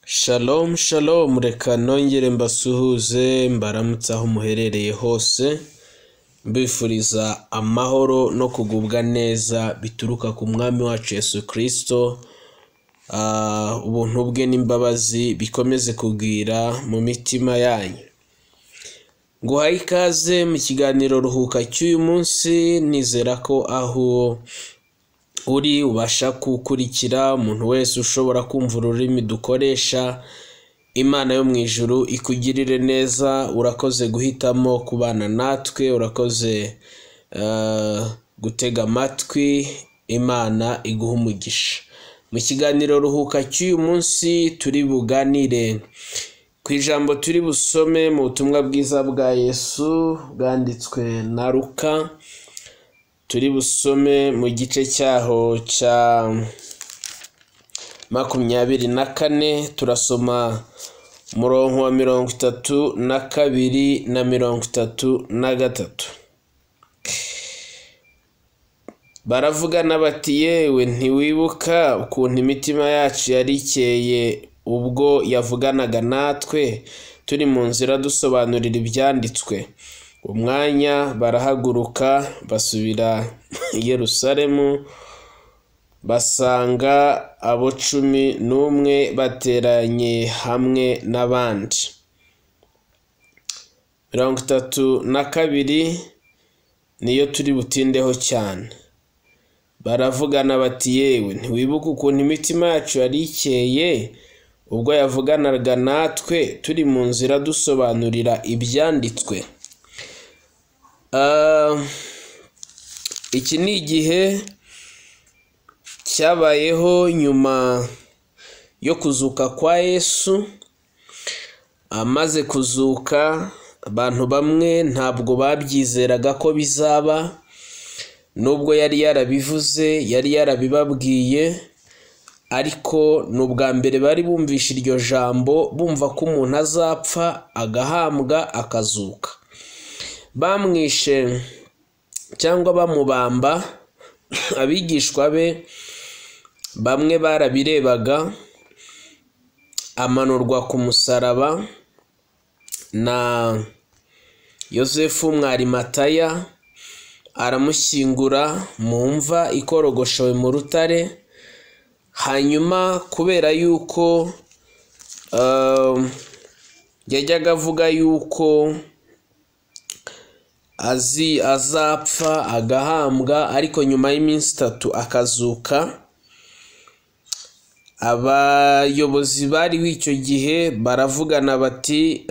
Shalom shalom, reka nongere mbasuhuze mbaramutse aho muherereye hose, mbifuriza amahoro no kugubwa neza bituruka ku mwami wacu Yesu Kristo. Ubuntu bwe n'imbabazi bikomeze kugwira mu mitima yanyu. Nguhaye ikaze mu kiganiro Ruhuka cy'uyu munsi, nizera ko aho uri ubasha gukurikira. Umuntu wese ushobora kumva ururimi dukoresha, Imana yo mu ijuru ikugirire neza. Urakoze guhitamo kubana natwe, urakoze gutega amatwi, Imana iguha umugisha. Mu kiganiro Ruhuka cy'uyu munsi turi buganire ku ijambo turi busome mu butumwa bwiza bwa Yesu bwanditswe na Luka. Turi busome mu gice cyaho cya 24, turasoma umurongo wa 32 na 33. Baravugana bati: yewe ntiwibuka ukuntu imitima yacu yari ikeye ubwo yavuganaga natwe turi mu nzira dusobanurira ibyanditswe. Umwanya barahaguruka basubira i Yerusalemu, basanga abo 11 bateranye hamwe n'abandi. 32 niyo turi butindeho cyane. Baravugana bati: yewe ntiwibuka ukuntu imitima yacu yari ikeye ubwo yavuganaga natwe turi mu nzira dusobanurira ibyanditswe. Iki ni igihe cyabayeho nyuma yo kuzuka kwa Yesu. Amaze kuzuka, abantu bamwe ntabwo babyizeraga ko bizaba, nubwo yari yarabivuze, yari yarabibabwiye, ariko ni ubwa mbere bari bumvishe iryo jambo, bumva ko umuntu azapfa agahambwa akazuka. Bamwishe cyangwa bamubamba, abigishwa be bamwe barabirebaga, amanurwa ku musaraba na Yosefu Mwarimataya, aramushyingura mu mva ikorogoshewe mu rutare. Hanyuma kubera yuko yajyaga avuga yuko azapfa agahambwa, ariko nyuma y'iminsi 3 akazuka, abayobozi bariho icyo gihe baravugana bati: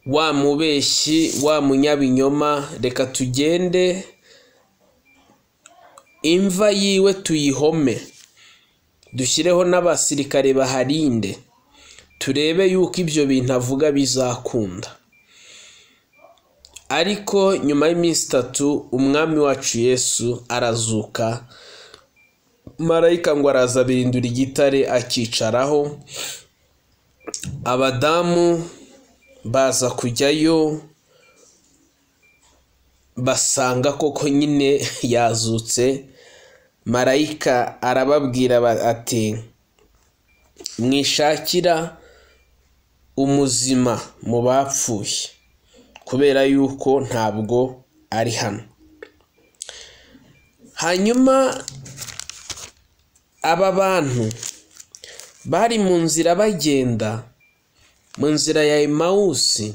wa mubeshyi, wa munyabinyoma, reka tugende imva yiwe tuyihome, dushyireho n'abasirikare baharinde, turebe yuko ibyo bintu avuga bizakunda. Ariko nyuma y'iminsi 3 umwami wacu Yesu arazuka, marayika ngo araza abirindura igitare akicaraho. Abadamu baza kujyayo basanga koko nyine yazutse. Marayika arababwira ati: mwishakira umuzima mu bapfuye, kubera yuko ntabwo ari hano. Hanyuma aba bantu bari mu nzira bagenda, mu nzira ya Emawusi,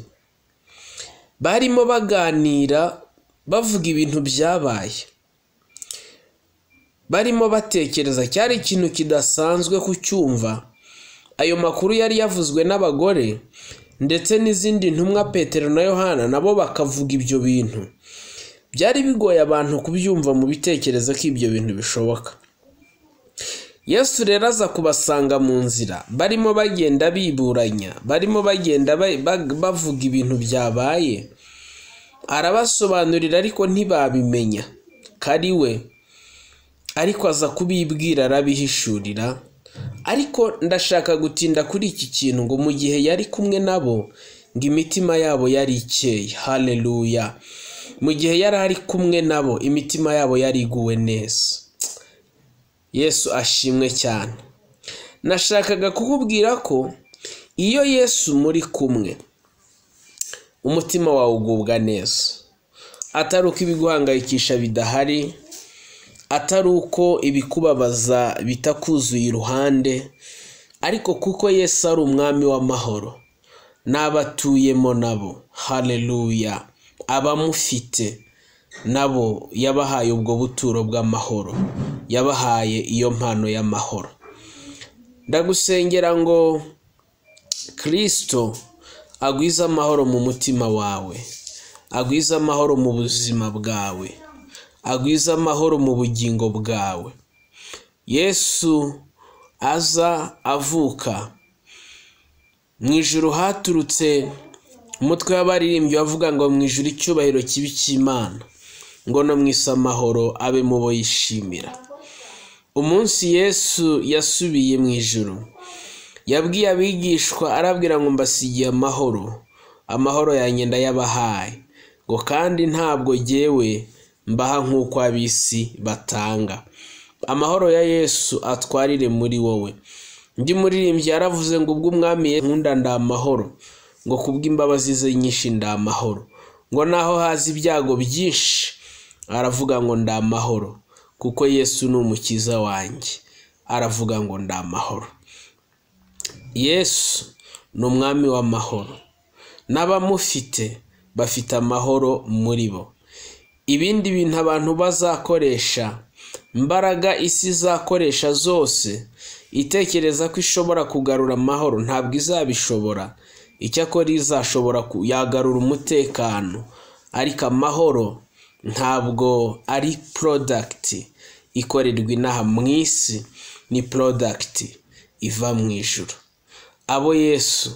barimo baganira bavuga ibintu byabaye, barimo batekereza. Cyari ikintu kidasanzwe kucyumva. Ayo makuru yari yavuzwe n'abagore ndetse n'izindi ntumwa, Petero na Yohana, nabo bakavuga ibyo bintu. Byari bigoye abantu kubyumva mu bitekerezo ko ibyo bintu bishoboka. Yesu rero aza kubasanga mu nzira, barimo bagenda biburanya, barimo bagenda bavuga ibintu byabaye. Arabasobanurira ariko ntibabimenya ko ari we, ariko aza kubibwira arabihishurira. Ariko ndashaka gutinda kuri iki kintu ngo mu gihe yari kumwe nabo, ngo imitima yabo yari ikeye. Haleluya! Mu gihe yari ari kumwe nabo, imitima yabo yari iguwe neza. Yesu ashimwe cyane. Nashakaga kukubwira ko iyo Yesu muri kumwe umutima wawe ugubwa neza, atari uko ibiguhangayikisha bidahari, atari uko ibikubabaza bitakuzuye iruhande, ariko kuko Yesu ari umwami w'amahoro n'abatuyemo nabo, haleluya, abamufite nabo yabahaye ubwo buturo bw'amahoro, yabahaye iyo mpano y'amahoro. Ndagusengera ngo Kristo agwize amahoro mu mutima wawe, agwize amahoro mu buzima bwawe, agwize amahoro mu bugingo bwawe. Yesu aza avuka mu ijuru, haturutse umutwe w'abaririmbyi bavuga ngo mu ijuru icyubahiro kibi cy'Imana, ngo no mu isi amahoro abe mu bo yishimira. Umunsi Yesu yasubiye mu ijuru, yabwiye abigishwa arabwira ngo mbasigiye amahoro, amahoro yanjye ndayabahaye, ngo kandi ntabwo jyewe mbaha nk'uko ab'isi batanga. Amahoro ya Yesu atwarire muri wowe. Undi muririmbyi yaravuze ngo ubwo umwami nkunda ndamahoro, ngo kubw'imbabazi ze nyinshi ndamahoro, ngo naho haza ibyago byinshi aravuga ngo ndamahoro, kuko Yesu ni umukiza wanjye, aravuga ngo ndamahoro. Yesu ni umwami w'amahoro, n'abamufite bafite amahoro muri bo. Ibindi bintu abantu bazakoresha, imbaraga isi izakoresha zose itekereza ko ishobora kugarura amahoro, ntabwo izabishobora. Icyakora izashobora yagarura umutekano, ariko amahoro ntabwo ari product ikorerwa inaha mu isi, ni product iva mu ijuru. Abo Yesu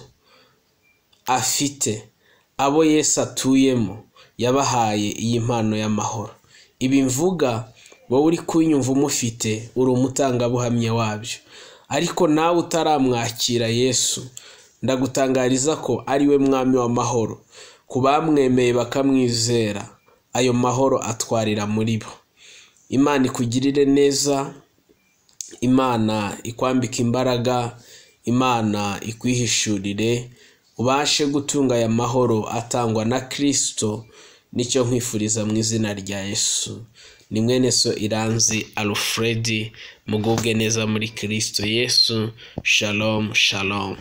afite, abo Yesu atuyemo, yabahaye iyi mpano y'amahoro. Ibi mvuga wowe uri kunyumva umufite, uri umutangabuhamya wabyo, ariko nawe utaramwakira Yesu, ndagutangariza ko ari we mwami w'amahoro. Ku bamwemeye bakamwizera, ayo mahoro atwarira muri bo. Imana ikugirire neza, Imana ikwambike imbaraga, Imana ikwihishurire, ubashe gutunga aya mahoro atangwa na Kristo. Nicyo nkwifuriza mu izina rya Yesu. Ni mwene so Iranzi Alfred, mugubwe neza muri Kristo Yesu. Shalom, shalom.